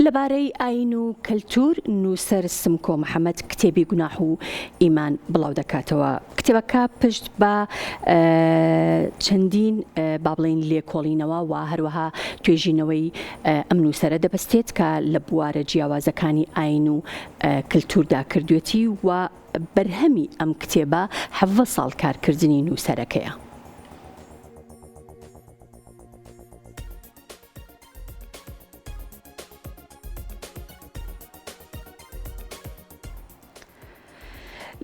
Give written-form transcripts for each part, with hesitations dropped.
لەبارەی ئایین و کەلتوور، نووسەر سمکۆ محەمەد کتێبی گوناح و ئیمان بڵاودەکاتەوە. کتێبەکە پشت بە چەندین با بڵێین لێکۆڵینەوە و هەروەها توێژینەوەی ئەم نووسەرە دەبەستێت کە لە بوارە جیاوازەکانی ئایین و کلتوردا کردوێتی و بەرهەمی ئەم کتێبە 17 ساڵ کارکردنی نووسەرەکەیە.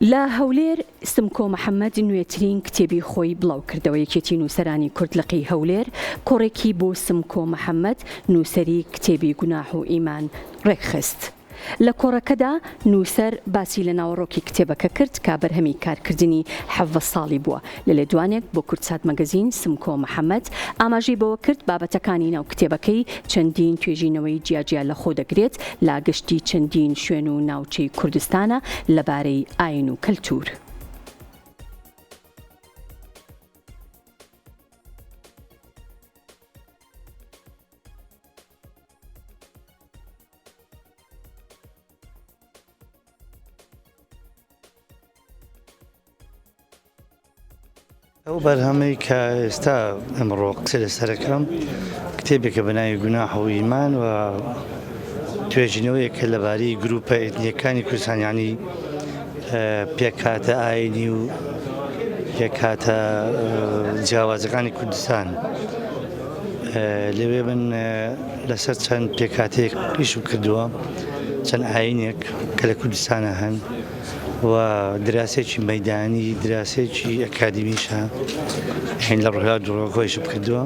لە هەولێر سمکۆ محەمەد نوێترین کتێبی خۆی بڵاوکردەوە یەکێتی نووسەرانی کورد لقی هەولێر کۆڕێکی بۆ سمکۆ محەمەد نووسەری کتێبی گوناح و ئیمان ڕێکخست. لە کۆڕەکەدا نووسەر باسی لە ناوەڕۆکی کتێبەکە کرد کە بەرهەمی کارکردنی 17 ساڵی بووە. لە لێدوانێک بۆ کوردسات مەگەزین سمکۆ محەمەد ئاماژەی بەوە کرد بابەتەکانی ناو کتێبەکەی چەندین توێژینەوەی جیاجیا لەخۆ دەگرێت لە گەشتی چەندین شوێن و ناوچەی کوردستانە لەبارەی ئاین و کەلتور. ئەو بەرهەمەی کە ئێستا ئەمڕۆ قسە لەسەرەکەم کتێبێکە بە ناوی گوناح و ئیمان و توێژینەوەیەکە لەبارەی گروپە ئێتنیەکانی کوردستان یانی پێکهاتە ئاینی و پێکهاتە جیاوازەکانی کوردستان لەوێ من لەسەر چەند پێکهاتەیەک ئیشم کردووە چەند ئاینێک کە لە کوردستانە هەن و دراسێکی مەدانی دراسێکی ئەکادیمیشە هەین لە ڕۆژهەڵات دوڕۆکۆیشم کردووە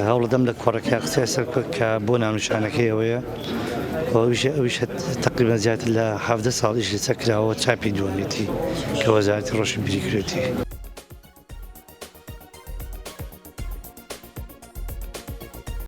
هەوڵدەم لە کۆڕەکە قسە سەر کە بۆ ناونیشانەکەی ئەوەیە ئەویش ئەویش تقریبا زیاتر لە 17 ساڵ ئیش لەسەر کراوە چاپی دووەمێتی کە وەزارەتی ڕۆشنبیری کردێتی.